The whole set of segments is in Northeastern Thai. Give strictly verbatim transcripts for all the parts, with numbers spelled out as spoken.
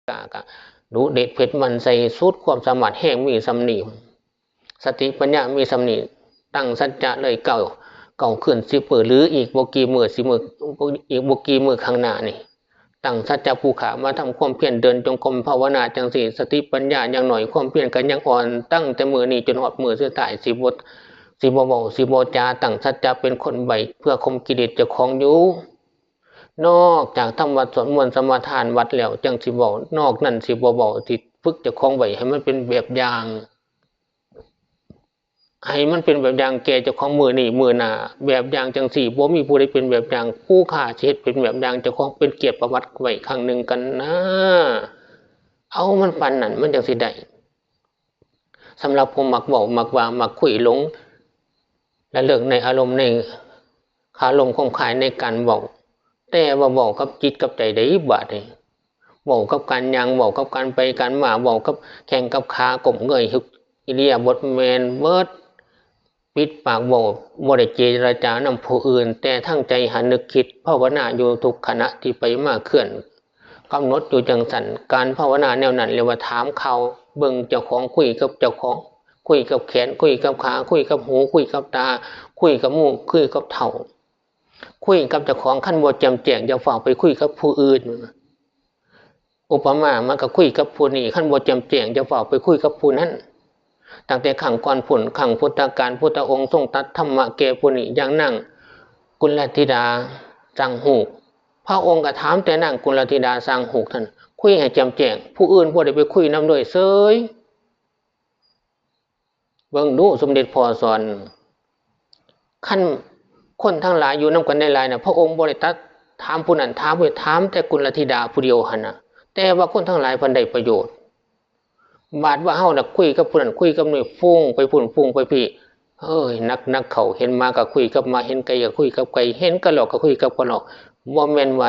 กากะ ดุเด็ดเผ็ดมันใส่สุดความสามารถ แฮงมีส่ำนี้ สติปัญญามีส่ำนี้ ตั้งสัจจะเลย เก้า เก้าคืนสิบมื้อ หรืออีกบ่กี่มื้อสิมื้อ อีกบ่กี่มื้อข้างหน้านี่ ตั้งสัจจะผู้ข้ามาทำความเพียร เดินจงกรมภาวนาจั่งซี้ สติปัญญายังน้อย ความเพียรก็ยังอ่อน ตั้งแต่มื้อนี้จนฮอดมื้อสุดท้าย สิบ่ สิบ่เว้า สิบ่จา ตั้งสัจจะเป็นคนใบ้ เพื่อข่มกิเลสเจ้าของอยู่ นอกจากทำวัตรสวดมนต์สมาทานวัตรแล้วจั่งสิเว้า นอกนั้นสิบ่เว้า สิฝึกเจ้าของไว้ให้มันเป็นแบบอย่าง ให้มันเป็นแบบอย่างแก่เจ้าของมื้อนี้มื้อหน้า แบบอย่างจั่งซี้ บ่มีผู้ใดเป็นแบบอย่าง ผู้ข้าสิเฮ็ดเป็นแบบอย่างเจ้าของ เป็นเกียรติประวัติไว้ครั้งหนึ่งกันนะ เอามันปานนั้นมันจั่งสิได้ สำหรับผู้มักเว้า มักว่า มักคุย หลงระเริงในอารมณ์ ในคารมคมคายในการเว้า แต่ว่าเว้ากับจิตกับใจได้บาดนี้ เว้ากับการย่าง เว้ากับการไปการมา เว้ากับแข้งกับขา ก้มเงย ทุกอิริยาบถแม่นเบิด ปิดปากเว้า บ่ได้เจรจานำผู้อื่น แต่ทางใจหานึกคิดภาวนาอยู่ทุกขณะที่ไปมาเคลื่อน กำหนดอยู่จั่งซั้น การภาวนาแนวนั้นเรียกว่าถามข่าว เบิ่งเจ้าของ คุยกับเจ้าของ คุยกับแขน คุยกับขา คุยกับหู คุยกับตา คุยกับหมู่ คุยกับเฒ่า คุยกับเจ้าของ คันบ่แจ่มแจ้งอย่าฟ้าวไปคุยกับผู้อื่น อุปมา มันก็คุยกับผู้นี้ คันบ่แจ่มแจ้งอย่าฟ้าวไปคุยกับผู้นั้น ตั้งแต่ครั้งก่อนพุ้น ครั้งพุทธกาล พุทธองค์ทรงตรัสธรรมะแก่ผู้นี้ อย่างนางกุลธิดาช่างฮูก พระองค์ก็ถามแต่นางกุลธิดาช่างฮูกนั้น คุยให้แจ่มแจ้ง ผู้อื่นบ่ได้ไปคุยนำด้วยเสย เบิ่งดูสมเด็จพ่อสอน คันคนทั้งหลายอยู่นำกันหลายๆน่ะ พระองค์บ่ได้ตรัสถามผู้นั้นถามผู้นี้ ถามแต่กุลธิดาผู้เดียวหั่นน่ะ แต่ว่าคนทั้งหลายเพิ่นได้ประโยชน์ บาดว่าเฮาน่ะคุยกับผู้นั้นคุยกับนี่ ฟุ้งไปพุ้นฟุ้งไปพี้ เอ้ย หนักๆเข้า เห็นหมาก็คุยกับหมา เห็นไก่ก็คุยกับไก่ เห็นกะรอกก็คุยกับกะรอก บ่แม่นว่า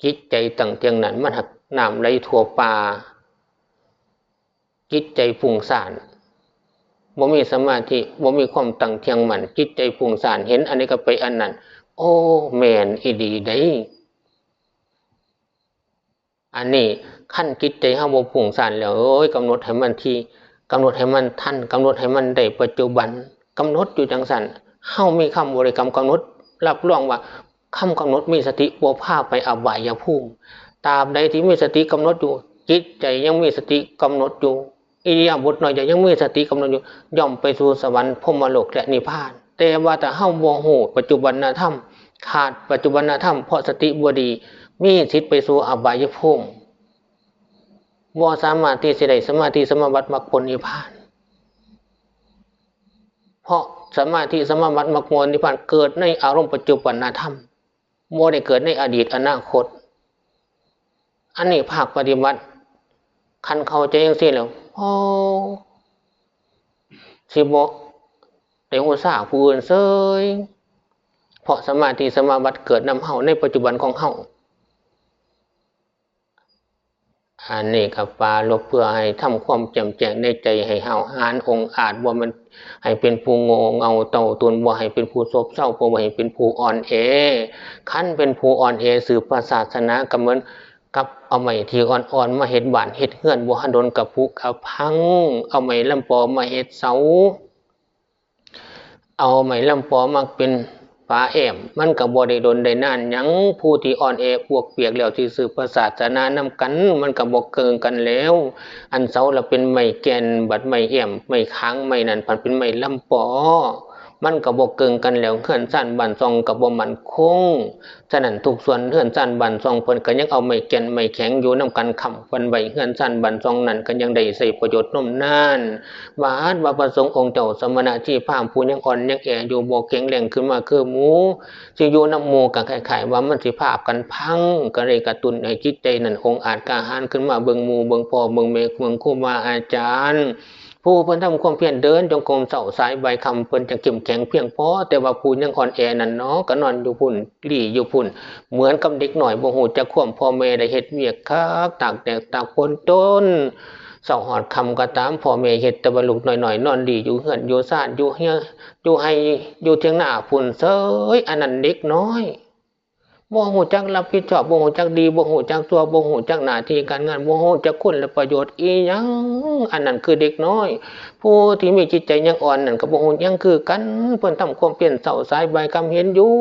จิตใจตั้งเที่ยงนั้น มันหากน้ำไหลทั่วป่า จิตใจฟุ้งซ่าน บ่มีสมาธิ บ่มีความตั้งเที่ยงมั่น จิตใจฟุ้งซ่าน เห็นอันนี้ก็ไปอันนั้น โอ้ แม่นอีหลีเด้ อันนี้คันจิตใจเฮาบ่ฟุ้งซ่านแล้ว โอ้ย กำหนดให้มันถี่ กำหนดให้มันทัน กำหนดให้มันได้ปัจจุบัน กำหนดอยู่จั่งซั้น เฮามีคำบริกรรมกำหนด รับรองว่าคำกำหนดมีสติบ่พาไปอบายภูมิ ตราบใดที่มีสติกำหนดอยู่ จิตใจยังมีสติกำหนดอยู่ อิริยาบถน้อยใหญ่ยังมีสติกำหนดอยู่ ย่อมไปสู่สวรรค์ พรหมโลก และนิพพาน แต่ว่าถ้าเฮาบ่ฮู้ปัจจุบันธรรม ขาดปัจจุบันธรรม เพราะสติบ่ดี มีสิทธิ์ไปสู่อบายภูมิ บ่สามารถที่สิได้สมาธิสมาบัติมรรคผลนิพพาน เพราะสมาธิสมาบัติมรรคผลนิพพานเกิดในอารมณ์ปัจจุบันธรรม บ่ได้เกิดในอดีตอนาคต อันนี้ภาคปฏิบัติ คันเข้าใจจั่งซี้แล้ว โอ้ สิบ่ได้อุตส่าห์ผู้อื่นเสย เพราะสมาธิสมาบัติเกิดนำเฮาในปัจจุบันของเฮา อันนี้ก็ปรารภเพื่อให้ทำความแจ่มแจ้งในใจให้ห้าวหาญองอาจ บ่แม่นให้เป็นผู้โง่เง่าเต้าตุน บ่ให้เป็นผู้ซบเซา บ่ให้เป็นผู้อ่อนแอ คันเป็นผู้อ่อนแอสืบพระศาสนาก็เหมือนกับเอาไม้ที่อ่อนๆมาเฮ็ดบ้านเฮ็ดเฮือน บ่ทันดนก็ผุก็พัง เอาไม้ลำปอมาเฮ็ดเสา เอาไม้ลำปอมาเป็นฝาแอ้ม มันก็บ่ได้ดนได้นานหยัง ผู้ที่อ่อนแอปวกเปียกแล้วที่สืบพระศาสนานำกัน มันก็บ่เกิ่งกันแล้ว อันเสาละเป็นไม้แก่น บัดไม้แอ้ม ไม้ขาง ไม้นั่นพันเป็นไม้ลำปอ มันก็บ่เกิ่งกันแล้ว เฮือนซานบ้านช่องก็บ่มั่นคง ฉะนั้นทุกส่วนเฮือนซานบ้านช่องเพิ่นก็ยังเอาไม้แก่นไม้แข็งอยู่นำกันค้ำกันไว้ เฮือนซานบ้านช่องนั้นก็ยังได้ใช้ประโยชน์นมนาน บาดว่าพระสงฆ์องค์เจ้าสมณะชีพราหมณ์ผู้ยังอ่อนยังแออยู่ บ่แข็งแรงขึ้นมาคือหมู่ สิอยู่นำหมู่ก็คล้ายๆว่ามันสิพากันพัง ก็เลยกระตุ้นให้จิตใจนั้นองอาจกล้าหาญขึ้นมา เบิ่งหมู่เบิ่งพ่อเบิ่งแม่เบิ่งครูบาอาจารย์ ผู้เพิ่นทำความเพียรเดินจงกรมเช้าสายบ่ายค่ำ เพิ่นจั่งเข้มแข็งเพียงพอ แต่ว่าผู้ยังอ่อนแอนั่นเนาะ ก็นอนอยู่พุ้น หลี้อยู่พุ้น เหมือนกับเด็กน้อยบ่ฮู้จักความพ่อแม่ ได้เฮ็ดเวียกคัก ตากแดดตากฝนจนเช้าฮอดค่ำก็ตาม พ่อแม่เฮ็ดแต่ว่าลูกน้อยๆนอนหลี้อยู่เฮือนอยู่ซาน อยู่เฮือนอยู่ไฮ่อยู่เถียงนาพุ้นเสย อันนั้นเด็กน้อย บ่ฮู้จักรับผิดชอบ บ่ฮู้จักดี บ่ฮู้จักชั่ว บ่ฮู้จักหน้าที่การงาน บ่ฮู้จักคุณและประโยชน์อีหยัง อันนั้นคือเด็กน้อย ผู้ที่มีจิตใจยังอ่อนนั่นก็บ่ฮู้หยังคือกัน เพิ่นทำความเพียรเช้าสายบ่ายค่ำเห็นอยู่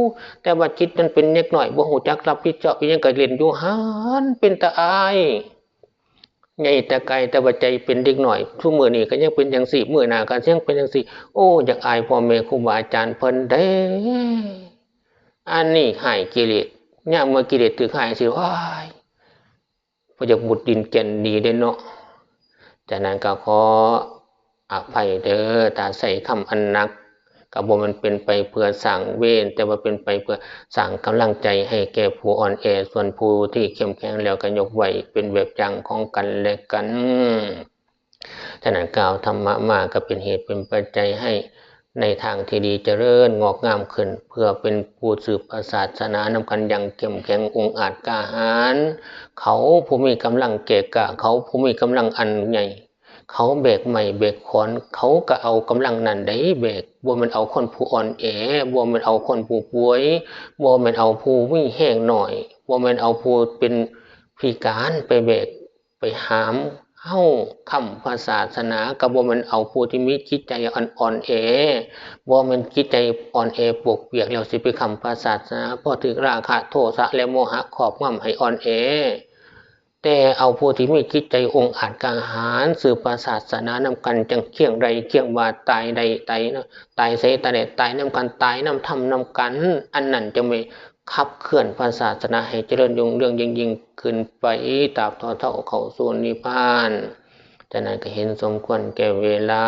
แต่ว่าจิตมันเป็นเด็กน้อย บ่ฮู้จักรับผิดชอบอีหยัง ก็เล่นอยู่หั้น เป็นตาอาย ใหญ่แต่ไกล แต่ว่าใจเป็นเด็กน้อย ซุมื้อนี้ก็ยังเป็นจั่งซี้ มื้อหน้าก็ยังเป็นจั่งซี้ โอ้ อยากอายพ่อแม่ครูบาอาจารย์เพิ่นเด้ อันนี้ฮ้ายกิเลส ยามเมื่อกิเลสถูกฮ้ายสิ โอ้ย บ่อยากมุดดินแก่นดีเด้เนาะ ฉะนั้นก็ขออภัยเด้อ ถ้าใช้คำอันหนัก ก็บ่แม่นเป็นไปเพื่อสร้างเวร แต่ว่าเป็นไปเพื่อสร้างกำลังใจให้แก่ผู้อ่อนแอ ส่วนผู้ที่เข้มแข็งแล้วก็ยกไว้เป็นแบบอย่างของกันและกัน ฉะนั้นกล่าวธรรมะมาก็เป็นเหตุเป็นปัจจัยให้ในทางที่ดีเจริญงอกงามขึ้น เพื่อเป็นผู้สืบพระศาสนานำกันอย่างเข้มแข็งองอาจกล้าหาญ เขาผู้มีกำลังแก่กล้า เขาผู้มีกำลังอันใหญ่ เขาแบกไม้แบกขอน เขาก็เอากำลังนั้นได้แบก บ่แม่นเอาคนผู้อ่อนแอ บ่แม่นเอาคนผู้ป่วย บ่แม่นเอาผู้มีแฮงน้อย บ่แม่นเอาผู้เป็นพิการไปแบก ไปหามเฮาค้ำพระศาสนา ก็บ่แม่นเอาผู้ที่มีจิตใจอ่อน อ่อนแอ บ่แม่นจิตใจอ่อนแอปวกเปียกแล้วสิไปค้ำพระศาสนา พอถืกราคะโทสะและโมหะครอบงำให้อ่อนแอ แต่เอาผู้ที่มีจิตใจองอาจกล้าหาญ สืบพระศาสนานำกัน จั่งเคียงใดเคียงว่า ตายใดตายนะ ตายไสตายแดด ตายนำกัน ตายนำธรรมนำกัน อันนั้นจะไม่ขับเคลื่อนพระศาสนาให้เจริญรุ่งเรืองยิ่งๆขึ้นไป ตราบเท่าเท่าเข้าสู่นิพพาน ฉะนั้นก็เห็นสมควรแก่เวลา